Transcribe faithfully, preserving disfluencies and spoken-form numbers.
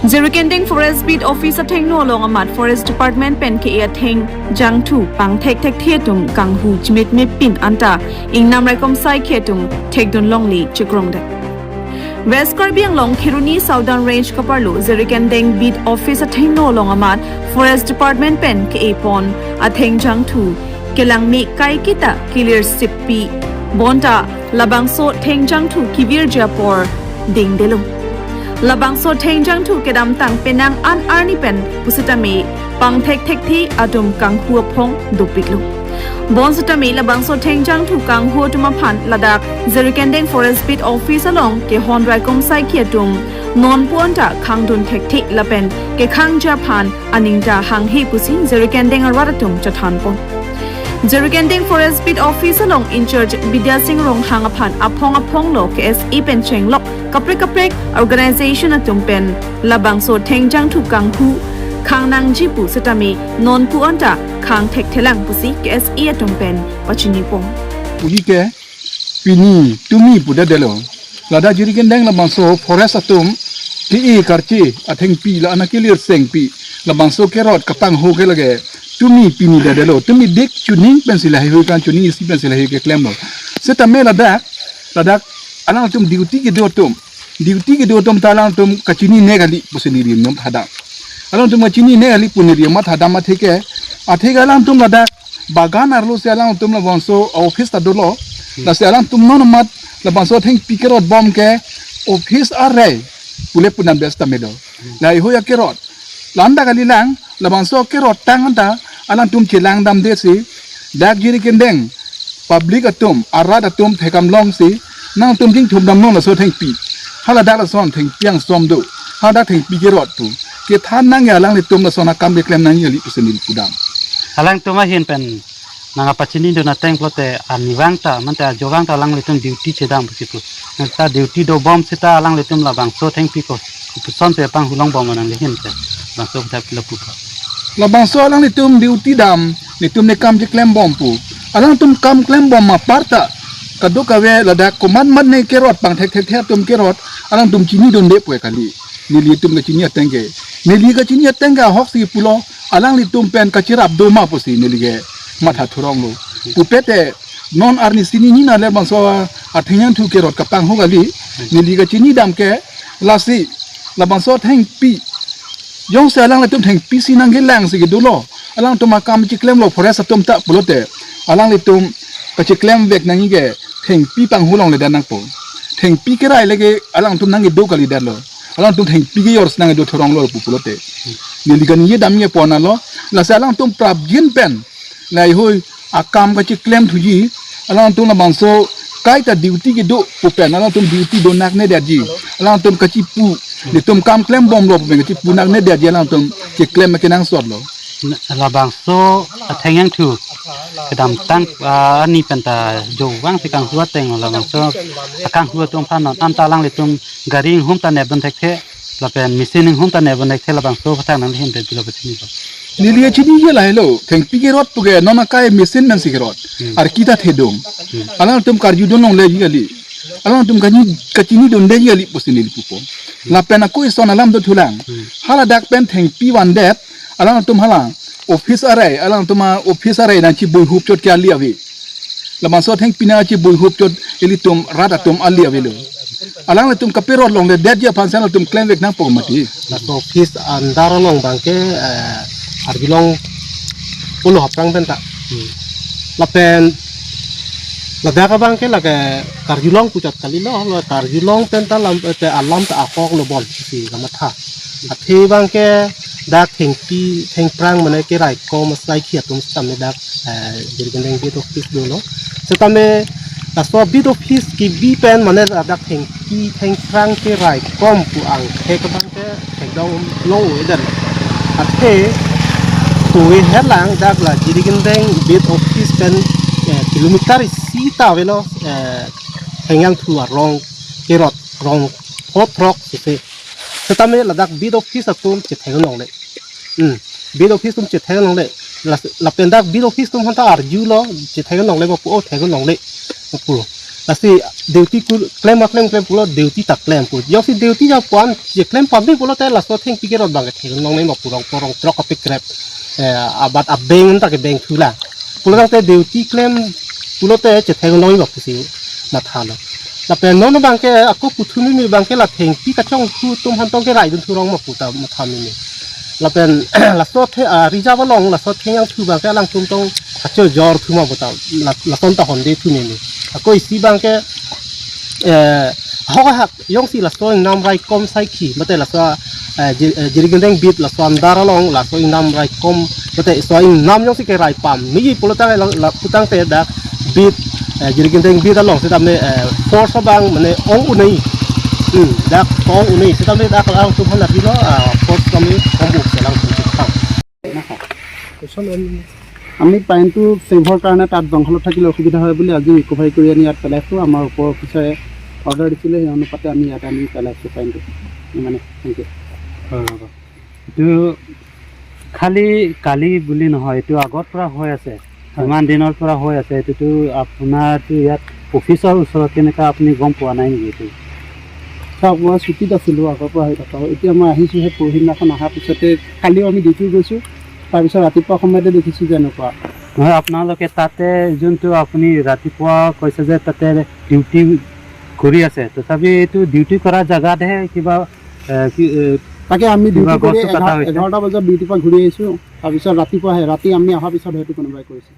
Jirikindeng Forest Beat Office athengno along amat Forest Department pen ke-e atheng jangthu pangthek thekthe atum kanghu chimit mepin anta ingnam raikom saikhi atum thekdun longle chikrongdet. West Karbi Anglong Kheroni Southern Range kaparlo Jirikindeng Beat Office athengno along amat Forest Department pen ke-e pon atheng jangthu kelang me kaiketa kelir sippi bonta labangso theng jangthu kevirji apor dingdelo. Labangso theng jangthu kedamtang penang an arni pen pusitame pangthek thekthe atum kanghu aphong dopiklo. Bonsitame labangso theng jangthu kanghu atum aphan ladak Jirikindeng Forest Beat Office along kehon raikom saikhi atum nonpu anta khangdun thekthe lapen kekhangji aphan aningta hanghe pusi Jirikindeng arat atum chethanpon. Jirikindeng Forest Beat Office along in-charge Bidya Sing Ronghang aphan aphong aphonglo K S A pen chenglok kaprek kaprek organization atum pen labangso theng jangthu kanghu khangnangji pu setame nonpu anta khang thekthelang pusi K S A atum pen pachinipon. Puji ke pini tumi pudadelo. Ladak Jirikindeng labangso forest atum ke-e karche athengpi la ana kelir sengpi labangso kerot kapanghu ke lake tumi pini dadelo. Tumi dik chuning pensi lahei hui kan chuning isi pensi lahei keklemlo. Setame ladak, ladak alangtum duty kedo atum. Duty kedo atum ta alangtum kachinine kali pusi neli nom thadam. Alangtum kachinine kali pu neli amat thadam atheke. Atheke alangtum ladak bagan arlo si alangtum labangso office ta dolo. Lasi alangtum non amat labangso thengpi kerot bom ke office arei pule punan bes ta medo. Lahei hui akerot. Landa kalilang labangso kerot tang anta alangtum chelangdamde si dak Jirikindeng public atum, arat atum thekam longsi nangtum jingthum damnon laso thengpi. Haladak lason thengpi angsom do. Haladak thengpi kerot pu kethan nangji alanglitum lason akam keklem nangji kali pusi neli pudam. Alangtum ahin pen nangpachinidun ateng pulote arnivang ta mate ajovang ta alanglitum duty chedam pusi pu. Nangta duty dobom seta alanglitum labangso thengpi ko kopuson pe panghu longbom nangli ahin pen. Bangso dak pilo pupo. Labangso alanglitum duty dam, netum ne kam cheklembom pu. Alangtum kam klembom apar ta kadokave ladak komat mat ne kerot pangthek thekthe atum kerot alangtum chinidunde pu kali. Nelitum kachini ateng ke. Neli kachini ateng ke ahok si pulo alanglitum pen kachirap do ma pusi neli ke matha thuronglo. Pupete non arni sini ni na le bangso atheng jangthu kerot kapanghu kali. Neli kachinidam ke lasi labangso thengpi jongsi alanglitum thengpi si nangkelang si kedolo. Alangtum akam chiklemlo forest atum ta pulote alanglitum kachiklemvek nangji ke thengpi panghu longledet nangpo. Thengpi kerai lake alangtum nangkedo kalidetlo. Alangtum thengpi kejor si nangkedo thuronglo pu pulote. Neli kaningje damji apon alo. Lasi alangtum prapjin pen lahei hui akam kachiklem thuji. Alangtum labangso kaita duty kedo pu pen alangtum duty do naknedetji. Alangtum kachipu, netum kam klembomlo pu pen kachipu naknedetji alangtum keklem kenangsotlo. Labangso atheng jangthu kedamtang, ah, arni pen ta jovang si kanghu ateng labangso akanghu atum aphan non anta alanglitum gari inghum ta nepdun thekthe lapen machine inghum ta nepdun thekthe labangso aphuthak nangli ahin pen pilo pachinipo. Neli kachiniji lahelo, thengpi kerot pu ke non akai machine pensi kerot. Hmm. Arki ta thedung. Hmm. Alangtum karjudun longleji kali. Alangtum kachini, kachinidundeji kali pusi neli pupo. Lapen ako ison alam dothulang. Hmm. Haladak pen thengpi vandet, alangtum hala office arei, alangtum a-office arei nangchibuihup chot ke ali ave. Labangso thengpi nangchibuihup chot ilitum rat atum ali avelo. Alanglitum kaperot longledetji aphan si alangtum klemvek nangpo mati. Laso office andar along abangke, eh, arjulong pulo haprang pen ta. Hmm. Lapen ladak abangke lake karjulong puchot kalilo, lo karjulong pen ta lam, eh, te alam ta ahoklo bon si kamatha. Athe abangke dak thengpi thengphrang mane keraikom asaikhi atum setame dak, eh, Jirikindeng beat office dolo. Setame laso beat office kebi pen mane dak thengpi thengphrang keraikom pu angthek abangke thekdong long-edet. Athe pu helang dak la Jirikindeng beat office pen, eh, kilometer isi ta avelo, eh, theng jangthu arong kerot rong pho throk sese. Setame ladak beat office atum chetheng longle. Hmm. Beat office atum chetheng longle. Las-, lapen dak beat office atum aphanta arjulo chetheng longle ba pu o theng longle pu. Lasi duty kur-, klem ma klem klem pulo, duty ta klem pu. Jongsi duty jang puan, je klem pame pulote laso athengpi kerot abang ke theklong nangji ma pu, rong porong throk kapekrep. Eh, abat abeng ta kebeng thulang. Pulotangte duty klem pulote chetheklong nangji ma pusi mathalo. Lapen non abang ke ako puthot meme abang ke la athengpi kachongthu atum aphan tong ke raidun thurong ma pu ta matha meme. Lapen laso athe, ah, reserve along laso atheng jangthu abang ke alangtum tong kachojor thu ma pu ta, la-, lason ta honde thu meme. Ako isi abang ke, eh, hok hak jongsi laso ingnam raikom saikhi, mate laso, eh, Ji-, eh, Jirikindeng beat laso andar along laso ingnam raikom, mate laso ingnam jongsi kerai pame pulote la, la putangte dak beat, eh, Jirikindeng beat along setame, eh, force abang mane ong un-e. Hmm, dak ong un-e setame dak alangtum aphan apilo, ah, force kami kombuk selang tunjuk pang. আমি পাইনটো ছেভৰ কাৰণে তাত জংঘলত থাকিলে অসুবিধা হয় বুলি আজি ৰিকভাৰী কৰি আনি ইয়াত পেলাইছোঁ। আমাৰ ওপৰ অফিচাৰে অৰ্ডাৰ দিছিলে, সেই অনুপাতে আমি ইয়াত আনি পেলাইছোঁ পাইনটো। ইমানে, থেংক ইউ। হয়, হয়। এইটো খালি কালি বুলি নহয়, এইটো আগৰ পৰা হৈ আছে, হয়। ইমান দিনৰ পৰা হৈ আছে। এইটোতো আপোনাৰতো ইয়াত অফিচৰ ওচৰত কেনেকা আপুনি গম পোৱা নাই নেকি এইটো? চাওক, মই ছুটীত আছিলোঁ, আগৰ পৰা হৈ থকা। এতিয়া মই আহিছোঁহে, পৰহিদিনাখন অহাৰ পিছতে, কালিও আমি ডিউটি গৈছোঁ, তাৰপিছত ৰাতিপুৱা সময়তে দেখিছোঁ যে এনেকুৱা। নহয়, আপোনালোকে তাতে যোনটো আপুনি ৰাতিপুৱা কৈছে যে তাতে ডিউটি কৰি আছে, তথাপি এইটো ডিউটি কৰা জেগাতহে কিবা, এ, কি, এ, তাকে আমি কিবা ডিউটি কৰি গছটো কটা এঘাৰ-, হৈছে। এঘাৰটা বজাত ডিউটিৰ পৰা ঘূৰি আহিছোঁ। তাৰপিছত ৰাতিপুৱা আহে, ৰাতি আমি অহাৰ পিছত হয়তো কোনোবাই কৰিছে।